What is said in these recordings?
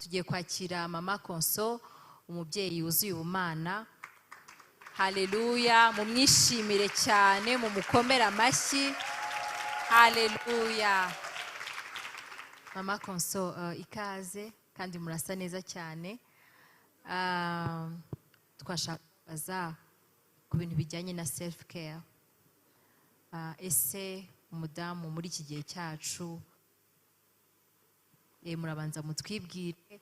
Tugiye kwakira Mama Conso, umubyeyi wuzuye ubumana. Haleluya! Mumwishimire cyane, mumukomere amashyi. Haleluya! Mama Conso, ikaze kandi murasa neza cyane. Twashaka kubaza ku bintu bijyanye na self care. Ese umudamu muri iki gihe cyacu, murabanza mutwibwire,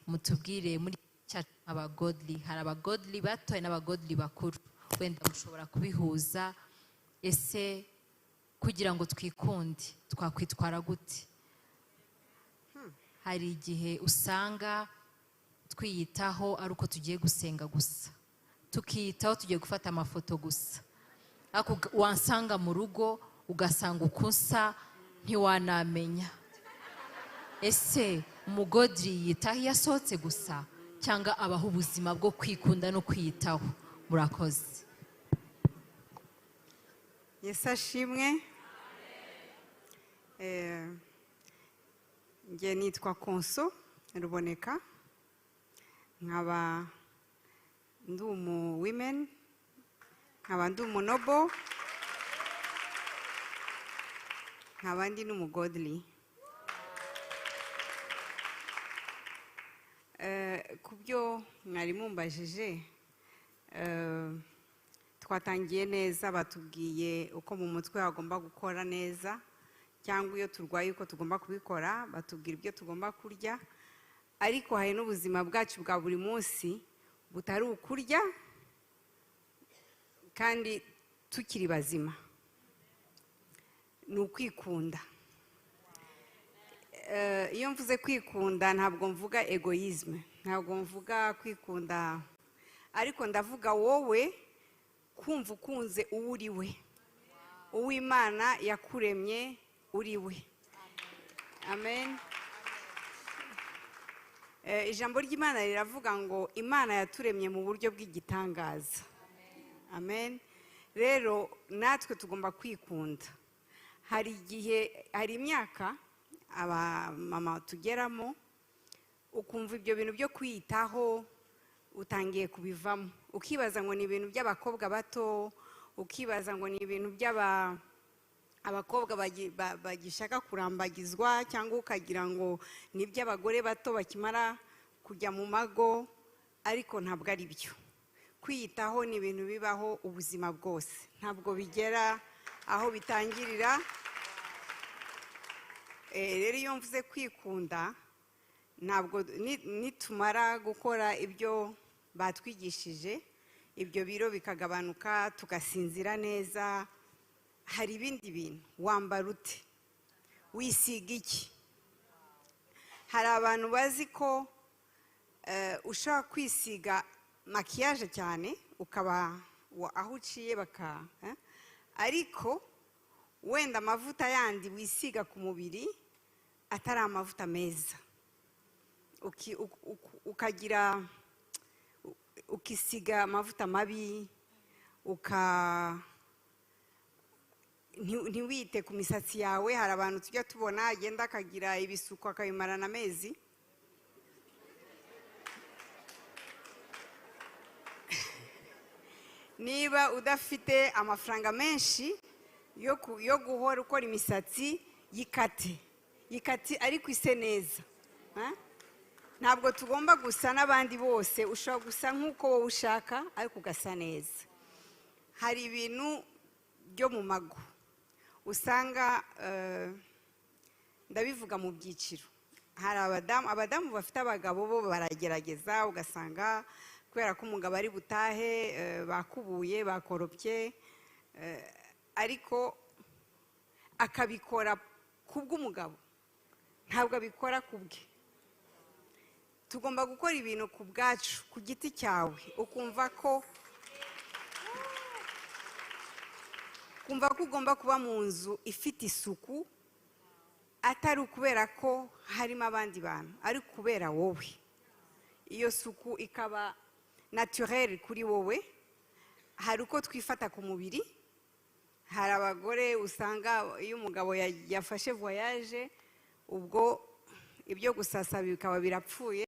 mutubwire muri iki gihe cyacu abagodly, hari abagodly bato, hari n'abagodly bakuru, wenda mushobora kubihuza. Ese kugira ngo twikunde twakwitwara gute? Hari igihe usanga twiyitaho ari uko tugiye gusenga gusa, tukiyitaho tugiye gufata amafoto gusa, ariko wansanga mu rugo ugasanga uko nsa ntiwanamenya. Ese umugodly yiyitaho iyo asohotse gusa, cyangwa abaho ubuzima bwo kwikunda no kwiyitaho? Murakoze. Yesu ashimwe. Njye nitwa Conso Ruboneka, nkaba ndi umu women, nkaba ndi umunoble, nkaba ndi n'umugodly. Ku byo mwari mumbajije, twatangiye neza, batubwiye uko mu mutwe hagomba gukora neza, cyangwa iyo turwaye uko tugomba kubikora, batubwira ibyo tugomba kurya. Ariko hari n'ubuzima bwacu bwa buri munsi butari ukurya kandi tukiri bazima, ni ukwikunda. Iyo mvuze kwikunda ntabwo mvuga egoisme, ntabwo mvuga kwikunda, ariko ndavuga wowe kumva ukunze uwo uri we, uw'Imana yakuremye uri we. Amen. Ijambo ry'Imana riravuga ngo Imana yaturemye mu buryo bw'igitangaza. Amen. Rero natwe tugomba kwikunda. Hari igihe, hari imyaka abamama tugeramo, ukumva ibyo bintu byo kwiyitaho utangiye kubivamo, ukibaza ngo ni ibintu by'abakobwa bato, ukibaza ngo ni ibintu by'aba abakobwa bagishaka kurambagizwa, cyangwa ukagira ngo ni iby'abagore bato bakimara kujya mu mago, ariko ntabwo ari byo. Kwiyitaho ni ibintu bibaho ubuzima bwose, ntabwo bigera aho bitangirira. Rero iyo mvuze kwikunda, ntabwo nitumara gukora ibyo batwigishije, ibyo biro bikagabanuka, tugasinzira neza, hari ibindi bintu. Wambara ute? Wisiga iki? Hari abantu bazi ko ushobora kwisiga makiyaje cyane, ukaba aho uciye baka, ariko wenda amavuta yandi wisiga ku mubiri atari amavuta meza, ukisiga amavuta mabi, ntiwite ku misatsi yawe. Hari abantu tujya tubona agenda akagira ibisuko akabimarana amezi. Niba udafite amafaranga menshi yo guhora ukora imisatsi, yikate, yikate ariko ise neza. Ha? Ntabwo tugomba gusa n'abandi bose, ushobora gusa nk'uko wowe ushaka ariko ugasa neza. Hari ibintu byo mu mago usanga, ndabivuga mu byiciro. Hari abadamu bafite abagabo bo baragerageza, ugasanga kubera ko umugabo ari butahe, bakubuye, bakoropye, ariko akabikora kubw'umugabo, ntabwo abikora kubwe. Tugomba gukora ibintu ku bwacu, ku giti cyawe, ukumva ko ugomba kuba mu nzu ifite isuku, atari ukubera ko harimo abandi bantu, ari kubera wowe. Iyo suku ikaba naturelle kuri wowe. Hari uko twifata ku mubiri. Hari abagore usanga iyo umugabo yafashe voyage, ubwo Ibyo gusasa bikaba birapfuye,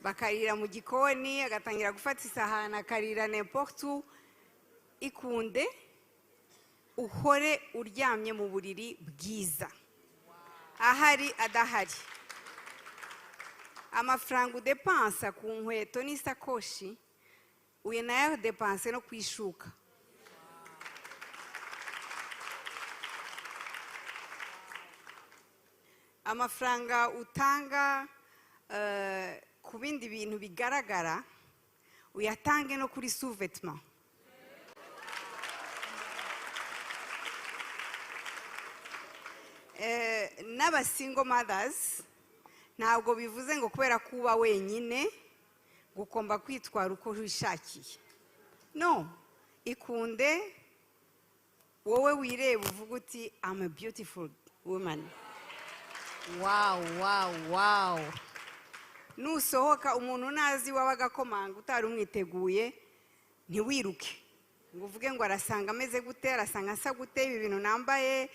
bakarira mu gikoni, agatangira gufata isahani akarira n'importe où. Ikunde, uhore uryamye mu buriri bwiza, ahari adahari. Amafaranga udepansa ku nkweto n'isakoshi, uyu nayo depanse no ku ishuka. Amafaranga utanga ku bindi bintu bigaragara, uyatange no kuri sous-vêtement. N'aba single mothers, ntabwo bivuze ngo kubera ko uba wenyine ugomba kwitwara uko wishakiye. No, ikunde wowe, wireba uvuga uti: "I'm a beautiful woman." Wow! Nusohoka, umuntu nazi iwawe agakomanga utari umwiteguye, ntiwiruke ngo uvuge ngo arasanga ameze gute, arasanga asa gute, ibi bintu nambaye,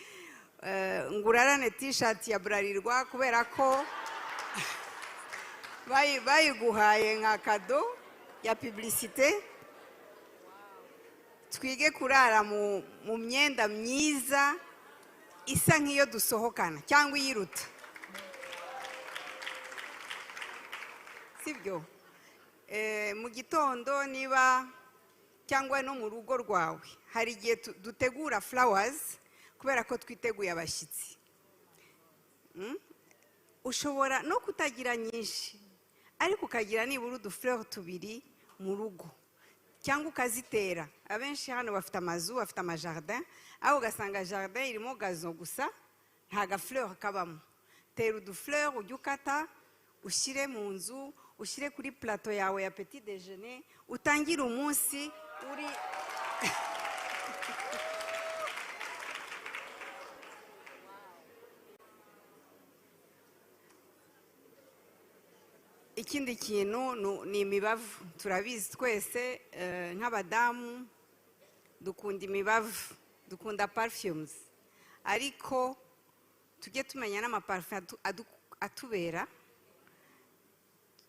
ngo urarane T-shirt ya Bralirwa kubera ko bayiguhaye nka cadeau ya publicité. Twige kurara mu myenda myiza isa nk'iyo dusohokana cyangwa iyiruta, sibyo? Mu gitondo niba cyangwa no mu rugo rwawe, hari igihe dutegura flowers kubera ko twiteguye abashyitsi. Ushobora no kutagira nyinshi, ariko ukagira nibura udufleur tubiri mu rugo cyangwa ukazitera. Abenshi hano bafite amazu, bafite amajardin, aho ugasanga jardin irimo gazon gusa, nta gafleur kabamo. Tera udufleur, ujye ukata ushyire mu nzu, ushyire kuri plateau yawe ya petit déjeuner, utangire umunsi uri Ikindi kintu ni imibavu. Turabizi twese, nk'abadamu dukunda imibavu, dukunda perfumes, ariko tujye tumenya n'amaparufe atubera,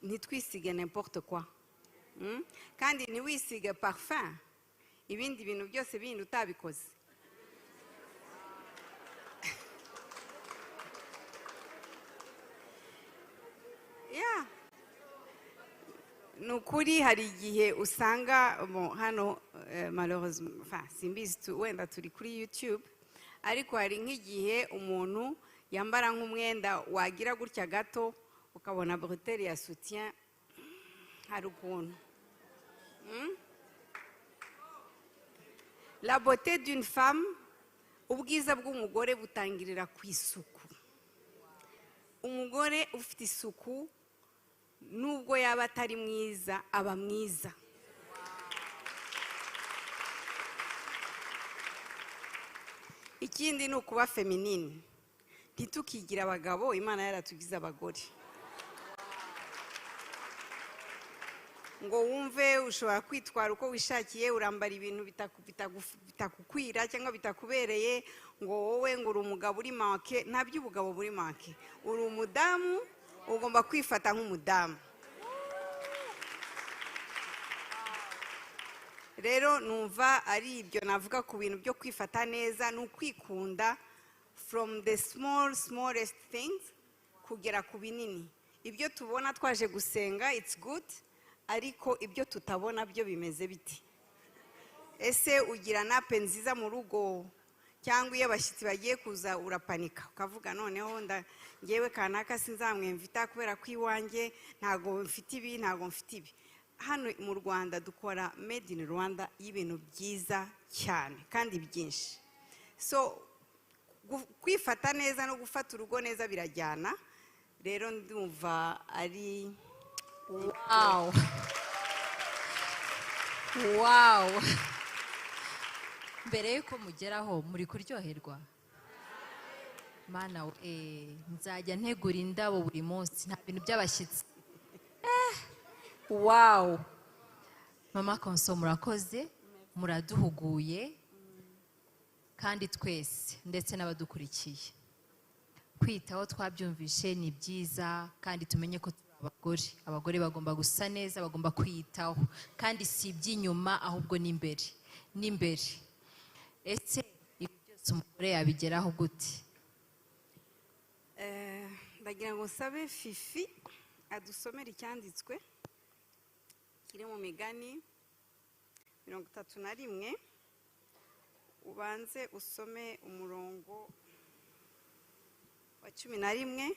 ntitwisige n'importe quoi. Kandi ntiwisige parfum ibindi bintu byose bindi utabikoze. Yeah. Ni ukuri, hari igihe usanga hano, malheureusement, enfin, simbizi, wenda turi kuri YouTube, ariko hari nk'igihe umuntu yambara nk'umwenda wagira gutya gato ukabona bretelle ya soutien, hari ukuntu. La beauté d'une femme, ubwiza bw'umugore butangirira ku isuku. Umugore ufite isuku, nubwo yaba atari mwiza, aba mwiza. Ikindi ni ukuba féminine. Ntitukigire abagabo, Imana yaratugize abagore. Ngo wumve ushobora kwitwara uko wishakiye, urambara ibintu bitakukwira cyangwa bitakubereye, ngo wowe ngo uri umugabo uri manqué. Nta by'ubugabo buri manqué. Uri umudamu, ugomba kwifata nk'umudamu. Rero numva ari ibyo navuga ku bintu byo kwifata neza. Ni ukwikunda from the small smallest things kugera ku binini. Ibyo tubona twaje gusenga, it's good, ariko ibyo tutabona byo bimeze biti? Ese ugira nappe nziza mu rugo, cyangwa iyo abashyitsi bagiye kuza urapanika, ukavuga: "Noneho ngewe kanaka sinzamwemvita kubera ko iwanjye ntabwo mfite ibi, ntabwo mfite ibi"? Hano mu Rwanda dukora made in Rwanda y'ibintu byiza cyane kandi byinshi. So kwifata neza no gufata urugo neza birajyana. Rero ndumva ari Wow! Mbere y'uko mugeraho, muri kuryoherwa? Mana we, nzajya ntegura indabo buri munsi, nta bintu by'abashyitsi. Wow! Mama Konso, murakoze, muraduhuguye, kandi twese ndetse n'abadukurikiye. Kwitaho twabyumvishe, ni byiza, kandi tumenye ko turi abagore. Abagore bagomba gusa neza, bagomba kwiyitaho, kandi si iby'inyuma ahubwo n'imbere, n'imbere. Ese ibi byose umugore yabigeraho gute? Ndagira ngo nsabe Fifi adusomere icyanditswe kiri mu Migani 31. Ubanze usome umurongo wa 11.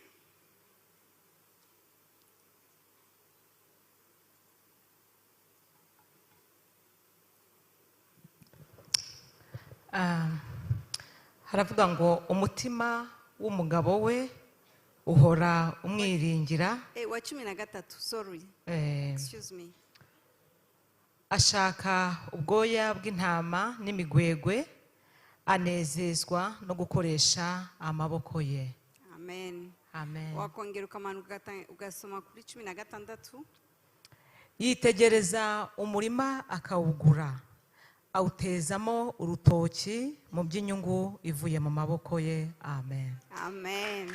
Haravuga ngo umutima w'umugabo we uhora umwiringira. Wa 13, sorry. Excuse me. Ashaka ubwoya bw'intama n'imigwegwe, anezezwa no gukoresha amaboko ye. Amen. Amen. Wakongera ukamanuka ugasoma kuri 16. Yitegereza umurima akawugura, awutezamo urutoki mu by'inyungu ivuye mu maboko ye. Amen. Amen.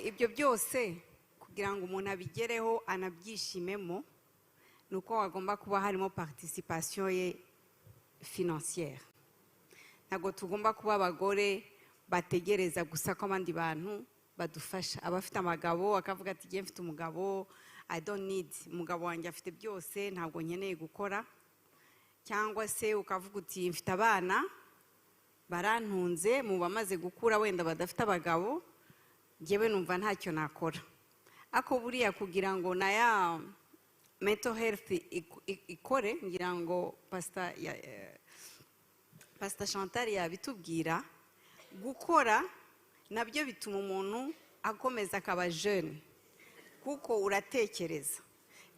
Ibyo byose kugira ngo umuntu abigereho anabyishimemo, ni uko hagomba kuba harimo participation ye financière. Ntabwo tugomba kuba abagore bategereza gusa ko abandi bantu badufasha. Abafite abagabo akavuga ati ngiye mfite umugabo, I don't need, umugabo wanjye afite byose, ntabwo nkeneye gukora. Cyangwa se ukavuga uti mfite abana barantunze, mu bamaze gukura wenda badafite abagabo, njyewe numva ntacyo nakora. Ako buriya kugira ngo na ya mental health ikore, ngira ngo Pastor Chantal yabitubwira, gukora nabyo bituma umuntu akomeza akaba jeune, kuko uratekereza.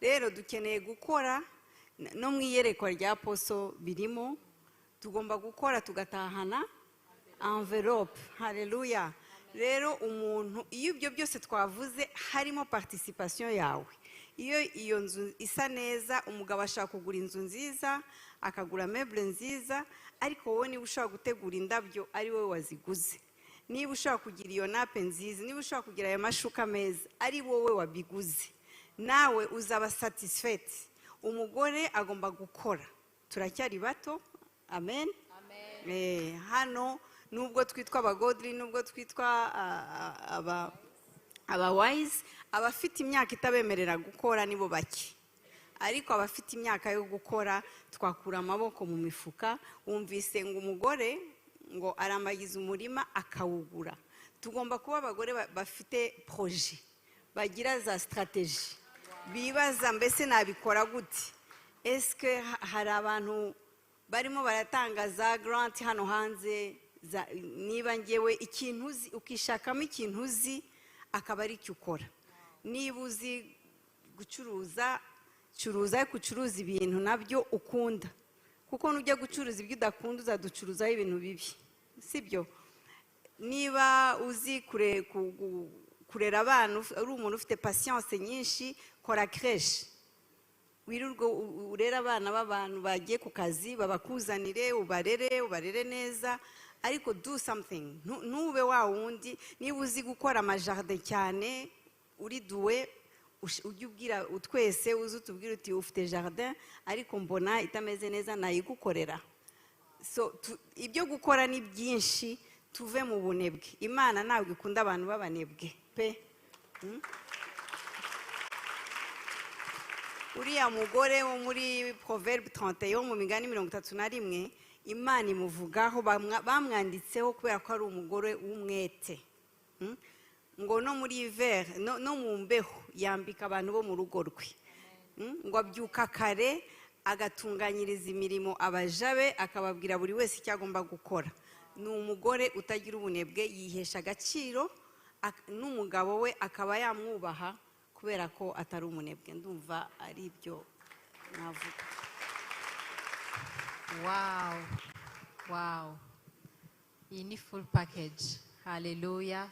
Rero dukeneye gukora, no mu iyerekwa rya poso birimo, tugomba gukora tugatahana envelope. Haleluya. Rero umuntu iyo ibyo byose twavuze harimo participation yawe, iyo iyo nzu isa neza, umugabo ashaka kugura inzu nziza, akagura meuble nziza, ariko wowe niba ushaka gutegura indabyo ari wowe waziguze, niba ushaka kugira iyo nape nziza, niba ushaka kugira ayo mashuka meza ari wowe wabiguze, nawe uzaba satisfait. Umugore agomba gukora. Turacyari bato. Amen. Amen. Hano nubwo twitwa abagodri, nubwo twitwa aba wise, abafite imyaka itabemerera gukora nibo bake, ariko abafite imyaka yo gukora twakura amaboko mu mifuka. Wumvise ngo umugore ngo arambagiza umurima akawugura. Tugomba kuba abagore bafite projet, bagira za stratégie, bibaza mbese nabikora gute. Eske hari abantu barimo baratanga za grant hano hanze, niba ngewe ikintu uzi ukishakamo ikintu uzi akaba ari cyo ukora. Niba uzi gucuruza, curuza, ariko ucuruza ibintu nabyo ukunda, kuko nujya gucuruza ibyo udakunda uzaducuruzaho ibintu bibi, sibyo? Niba uzi kurera abana, uri umuntu ufite patience nyinshi, kora crèche, wirirwe urera abana b'abantu bagiye ku kazi, babakuzanire, ubarere, ubarere neza, ariko do something. Ntube wa wundi. Niba uzi gukora amajardin cyane, uri doué, ujye ubwira twese, uze utubwire uti ufite jardin ariko mbona itameze neza, nayigukorera. So ibyo gukora ni byinshi, tuve mu bunebwe. Imana ntabwo ikunda abantu b'abanebwe pe. Uriya mugore wo muri Proverbe 31, mu Migani 31, Imana imuvugaho, bamwanditseho kubera ko ari umugore w'umwete. Ngo no muri hiver, no mu mbeho yambika abantu bo mu rugo rwe. Ngo abyuka kare agatunganyiriza imirimo abaja be, akababwira buri wese icyo agomba gukora. Ni umugore utagira ubunebwe, yihesha agaciro, n'umugabo we akaba yamwubaha kubera ko atari umunebwe. Ndumva ari ibyo navuga. Wow, wow, iyi ni full package. Haleluya.